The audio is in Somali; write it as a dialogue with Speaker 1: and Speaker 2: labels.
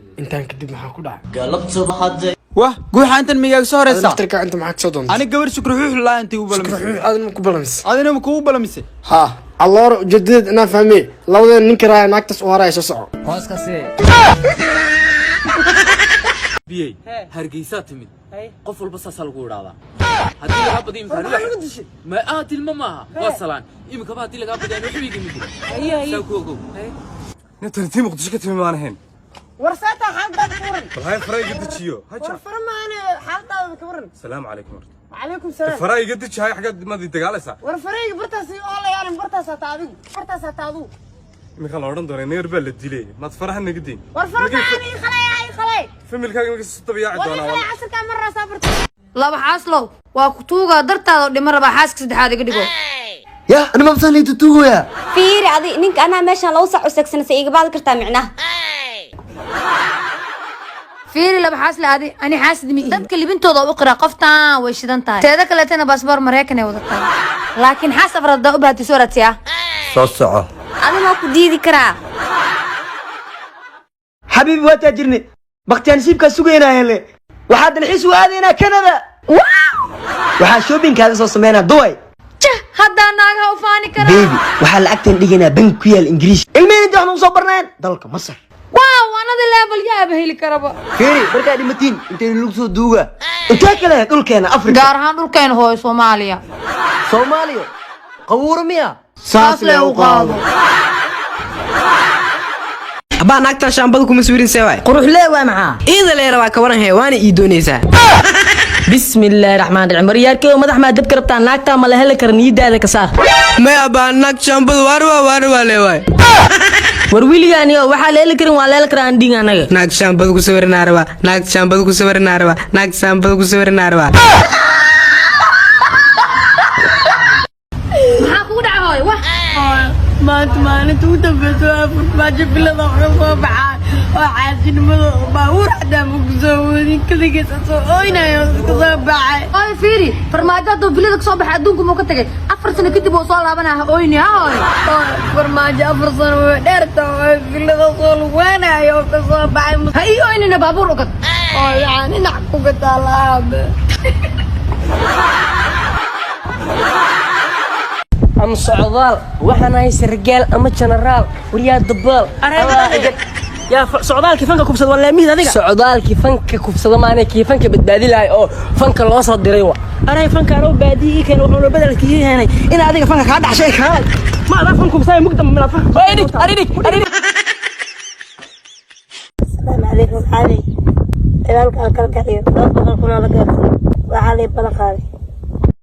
Speaker 1: Intaan kadib maxaa ku dhacay?
Speaker 2: Galabta.
Speaker 3: Wah, guuxa intan migaaga soo horeysa.
Speaker 1: Naftarka inta maxaa kasoo doontay?
Speaker 3: Ani gabar Shukri Xuux laa intay u balamisay.
Speaker 1: Shukri Xuux aadna ma ku balamisay?
Speaker 3: Adina ma kugu balamisay?
Speaker 1: Ha, alloora, ujeedadeed inaan fahmey, labadeen ninka raaya naagtaas u haraya, soo soco.
Speaker 2: Hoos ka see.
Speaker 4: Biyey Hargeysaa timid, qof walba saasaa lagu idhaahdaa. Haddii lagaa badiyo imkaan ma ah tilma maaha, waa salaan. Iminkaba haddii lagaa badiyo waxba igama jiro, saa ku ogow.
Speaker 5: Nintan intii Muqdisho ka timi maan ahayn.
Speaker 6: War seeta xaaladaada ka waran?
Speaker 5: Bal hay, fara iga dejiyo.
Speaker 6: War fara maane, xaaladaada ka waran?
Speaker 5: Salaamu calaykum horta.
Speaker 6: Wacalaykum salaam.
Speaker 5: Fara iga deji, hay, xaggaad maad dagaalaysaa?
Speaker 6: War farayga bartaas oo la yaalin, bartaas hata adigu, bartaas hata adigu.
Speaker 5: Iminka la odhan doonaa neer baa la dilay, maad faraha naga deyn.
Speaker 6: War fara maane, ii khalay, ii khalay.
Speaker 5: Familkaaga iminka soo dabiyaaci
Speaker 6: War ii
Speaker 5: doonaa.
Speaker 6: khalay, casirkaa maraasaa barta.
Speaker 7: Laba xaaslow, waa ku tuugaa dartaada oo dhima rabaa, xaaska saddexaad iga dhigo.
Speaker 2: Ya anima mafahlaytu tuugoya.
Speaker 8: Fiiri adi, ninka anaa meeshaan 2 sac u seegsanaysa, iga baadi kartaa micnaha.
Speaker 7: Fiiri laba xaasle, adi ani xaasid ma ihi, dadka libintooda u qiraa, qoftaan way shidan tahay, teeda kaleetana baasboor Maraykan ay wadataa, laakiin xaas afraad hadaa u bahatay, soo raadsiyaa.
Speaker 2: Soo soco.
Speaker 8: Adi maa ku diidi karaa?
Speaker 9: Xabiibi, waa taajirne, bakhtiyaan nasiibkaa sugaynaa hele. Waxaa dalxiis u aadaynaa Canada, waxaa shoppingkaaga soo sameynaa Dubai.
Speaker 7: Jah, haddaa naagaha u faani karaa.
Speaker 9: Baby, waxaa lacagtan dhigaynaa bangi ku yaal Ingiriis, ilmihina inta waxna usoo barnayaan dalka Masar.
Speaker 7: Wow, another level, yaaba heli karaba.
Speaker 2: Fiiri, markaa dhimatiin intay lagu soo duuga.
Speaker 9: Intee kale? Dhulkeena Afrika.
Speaker 7: Gaar ahaan dhulkeena hooyo, Soomaaliya.
Speaker 2: Soomaaliya qabuuro miya?
Speaker 7: Saas lee u qaado.
Speaker 10: Abaa, naagtan shaambada kuma swirin, see waay?
Speaker 11: Quruxlee waa maxaa?
Speaker 10: Iida lee rabaa, ka waran hee? Waana ii doonaysaa.
Speaker 11: Bismillaahi raxmaan raxiim. Waryaarkey, madax maa dabka rabtaa? Naagtaa ma la heli kara, niyadaada ka saar.
Speaker 10: May abaa, naag shaambada waarwa waarwa lee waay.
Speaker 11: War wiligaani waxaa la heli karin waa la heli karaa, aan dhing anaga.
Speaker 10: Naag shaambada ku sawirinaa rabaa, naag shaambada ku sawirinaa rabaa, naag shaambada ku sawirinaa rabaa.
Speaker 7: Maxaa kugu dhaca, hooyo? Wah.
Speaker 6: Maanta maalinta ugu dambeysa waa Farmaajo filada wax ka soo baxaa oo xaasinimada baabuur xataa ma ku soo wadin, kaligiis asoo oynayo iska soo baxay.
Speaker 7: Hooyo, fiiri, Farmaajo hadduu vilada kasoo baxay, adduunku muu ka tagay? 4 sano kadib uu soo laabanaya, ha oyni, ha hooyo.
Speaker 6: Farmaajo 4 sano way dheerta oo filada soo lugeynaayo oo ka soo baxay.
Speaker 7: Ha ii oynina, baabuur ugad.
Speaker 6: Oo waxaan dhinac ku gataa laabe.
Speaker 11: Ama socdaal, waxaan ahay sargaal ama jenaraal, waryaa dabaal.
Speaker 9: Yaa socdaalkii fanka kubsada waa laamihid adiga.
Speaker 11: Socdaalkii fanka kubsada maana, kii fanka badbaadi lahay oo fanka loo soo diray wa.
Speaker 9: Anay fanka anoo baadiyi ii keenay, wuxuuna bedelkii ii heenay in adiga fanka kaa dhaxshay. Kaalay, ma adaa fan kubsaya mugda milaad fanka.
Speaker 11: Arig arig arig.
Speaker 12: Asalaamu calaykum. Xaalay dagaalka aan kala kaxiyo 200,000 oo la gaarsiiyo, waxaa lay ballan qaaday.